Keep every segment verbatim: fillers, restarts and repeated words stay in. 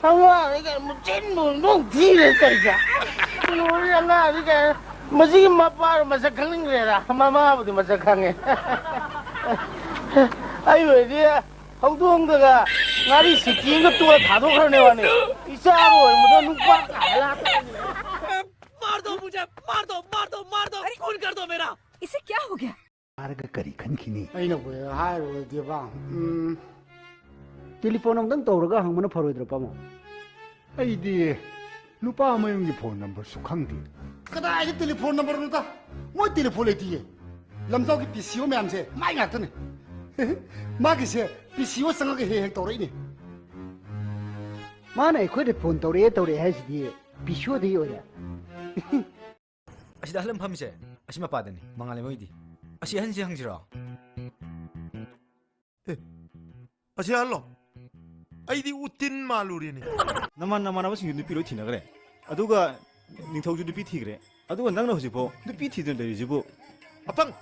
ꯑꯉꯥꯡꯅꯤ ꯀꯥꯏꯅ ꯃꯆꯤꯟꯕꯨ ꯅꯣꯡ ꯊꯤꯔꯦ ꯇꯧꯔꯤꯁꯦ꯫ ꯂꯣꯏꯔꯦ ꯑꯉꯥꯡꯅꯤ ꯀꯥꯏꯅ꯫ ꯃꯁꯤꯒꯤ ꯃꯄꯥ ꯃꯁꯛ ꯈꯪꯅꯤꯡꯈ꯭ꯔꯦꯗ, ꯃꯃꯥꯕꯨꯗꯤ ꯃꯁꯛ ꯈꯪꯉꯦ꯫ ꯑꯩ ꯑꯣꯏꯔꯗꯤ ꯍꯧꯗꯣꯡꯗꯒ ꯉꯥꯔꯤ ꯁꯤꯀꯤ ꯑꯃꯒ ꯇꯣꯠꯂ ꯊꯥꯗꯣꯛꯈ꯭ꯔꯅꯦ ꯋꯥꯅꯤ꯫ ꯏꯆꯥ ꯑꯃ ꯑꯣꯏꯔꯝꯕꯗ ꯅꯨꯄꯥ ꯀꯥꯏꯅ ꯂꯥꯛꯇꯣꯏꯅꯦ꯫ मार दो मुझे, मार दो, मार दो, मार दो, खून कर दो मेरा। इसे क्या हो गया? ꯍꯥꯏꯔꯒ ꯀꯔꯤ ꯈꯟꯈꯤꯅꯤ? ꯑꯩꯅꯕꯨ ꯍꯦꯛ ꯍꯥꯏꯔꯨꯔꯗꯤꯕ, ꯎꯝ, ꯇꯦꯂꯤꯐꯣꯟ ꯑꯃꯨꯛꯇꯪ ꯇꯧꯔꯒ ꯍꯪꯕꯅ ꯐꯔꯣꯏꯗ꯭ꯔꯣ, ꯄꯥꯃꯣ? ꯑꯩꯗꯤ ꯅꯨꯄꯥ ꯃꯌꯨꯝꯒꯤ ꯐꯣꯟ ꯅꯝꯕꯔꯁꯨ ꯈꯪꯗꯦ꯫ ꯀꯗꯥꯏꯗ ꯇꯦꯂꯤꯐꯣꯟ ꯅꯝꯕꯔꯅꯣꯗ? ꯃꯣꯏ ꯇꯦꯂꯤꯐꯣꯟ ꯂꯩꯇꯤꯌꯦ꯫ ꯂꯝꯖꯥꯎꯒꯤ ꯄꯤ ꯁꯤ ꯑꯣ ꯃꯌꯥꯝꯁꯦ ꯃꯥꯏ ꯉꯥꯛꯇꯅꯦ꯫ ꯃꯥꯒꯤꯁꯦ ꯄꯤ ꯁꯤ ꯑꯣ ꯆꯪꯉꯒ ꯍꯦꯛ ꯍꯦꯛ ꯇꯧꯔꯛꯏꯅꯦ꯫ ꯃꯥꯅ ꯑꯩꯈꯣꯏꯗ ꯐꯣꯟ ꯇꯧꯔꯛꯑꯦ ꯇꯧꯔꯛꯑꯦ ꯍꯥꯏꯁꯤꯗꯤ ꯄꯤ ꯁꯤ ꯑꯣꯗꯒꯤ ꯑꯣꯏꯔꯦ꯫ ꯑꯁꯤꯗ ꯑꯍꯜ ꯑꯃ ꯐꯝꯃꯤꯁꯦ, ꯑꯁꯤ ꯃꯄꯥꯗꯅꯤ, ꯃꯉꯥꯜꯂꯩꯃ ꯍꯣꯏꯗꯤ꯫ ꯑꯁꯤ ꯑꯍꯟꯁꯤ ꯍꯪꯁꯤꯔꯣ? ꯑꯦ, ꯑꯁꯤ ꯑꯍꯜꯂꯣ? ꯑꯩꯗꯤ ꯎꯇꯤꯟ ꯃꯥꯜꯂꯨꯔꯦꯅꯦ꯫ ꯅꯃꯥꯟ ꯅꯃꯥꯟꯅꯕꯁꯤꯡꯁꯨ ꯅꯨꯄꯤ ꯂꯣꯏ ꯊꯤꯅꯈ꯭ꯔꯦ꯫ ꯑꯗꯨꯒ ꯅꯤꯡꯊꯧꯁꯨ ꯅꯨꯄꯤ ꯊꯤꯈ꯭ꯔꯦ꯫ ꯑꯗꯨꯒ ꯅꯪꯅ ꯍꯧꯖꯤꯛꯐꯥꯎ ꯅꯨꯄꯤ ꯊꯤꯗꯅ ꯂꯩꯔꯤꯁꯤꯕꯨ? ꯑꯄꯪ!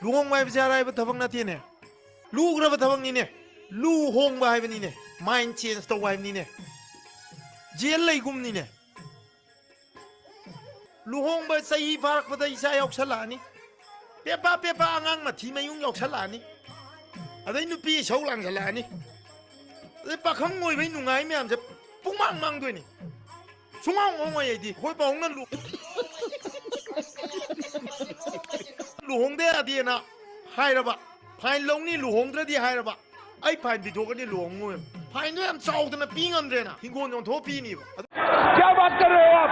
ꯂꯨꯍꯣꯡꯕ ꯍꯥꯏꯕꯁꯦ ꯑꯔꯥꯏꯕ ꯊꯕꯛ ꯅꯠꯇꯦꯅꯦ꯫ ꯂꯨꯈ꯭ꯔꯕ ꯊꯕꯛꯅꯤꯅꯦ꯫ ꯂꯨꯍꯣꯡꯕ ꯍꯥꯏꯕꯅꯤꯅꯦ꯫ ꯃꯥꯏꯟ ꯆꯦꯟꯖ ꯇꯧꯕ ꯍꯥꯏꯕꯅꯤꯅꯦ꯫ ꯖꯦꯜ ꯂꯩꯒꯨꯝꯅꯤꯅꯦ꯫ ꯂꯨꯍꯣꯡꯕ ꯆꯍꯤ ꯐꯥꯔꯛꯄꯗ ꯏꯆꯥ ꯌꯥꯎꯁꯜꯂꯛꯑꯅꯤ꯫ ꯄꯦꯄꯥ ꯄꯦꯄꯥ ꯑꯉꯥꯡ ꯃꯊꯤ ꯃꯌꯨꯡ ꯌꯥꯎꯁꯜꯂꯛꯑꯅꯤ꯫ ꯑꯗꯩ ꯅꯨꯄꯤ ꯏꯁꯧ ꯂꯥꯡꯁꯜꯂꯛꯑꯅꯤ꯫ ꯑꯗꯩ ꯄꯥꯈꯪ ꯑꯣꯏꯕꯩ ꯅꯨꯡꯉꯥꯏ ꯃꯌꯥꯝꯁꯦ ꯄꯨꯡꯃꯥꯡ ꯃꯥꯡꯗꯣꯏꯅꯤ꯫ ꯁꯨꯡꯃꯥꯡ ꯑꯣꯡꯉꯣꯏ ꯑꯩꯗꯤ꯫ ꯑꯩꯈꯣꯏ ꯄꯥꯕꯨꯡꯅ ꯂꯨ-, ꯂꯨꯍꯣꯡꯗ ꯌꯥꯗꯦꯅ ꯍꯥꯏꯔꯕ, ꯐꯥꯏꯟ ꯂꯧꯅꯤ ꯂꯨꯍꯣꯡꯗ꯭ꯔꯗꯤ ꯍꯥꯏꯔꯕ, ꯑꯩ ꯐꯥꯏꯟ ꯄꯤꯊꯣꯛꯀꯅꯤ ꯂꯨꯍꯣꯡꯉꯣꯏ꯫ ꯐꯥꯏꯟꯗꯣ ꯌꯥꯝ ꯆꯥꯎꯗꯅ ꯄꯤ ꯉꯝꯗ꯭ꯔꯦꯅ ꯍꯤꯡꯒꯣꯜ ꯌꯣꯟꯊꯣꯛꯑ ꯄꯤꯅꯤꯕ꯫ ꯑꯗꯨ क्या बात कर रहे हो आप?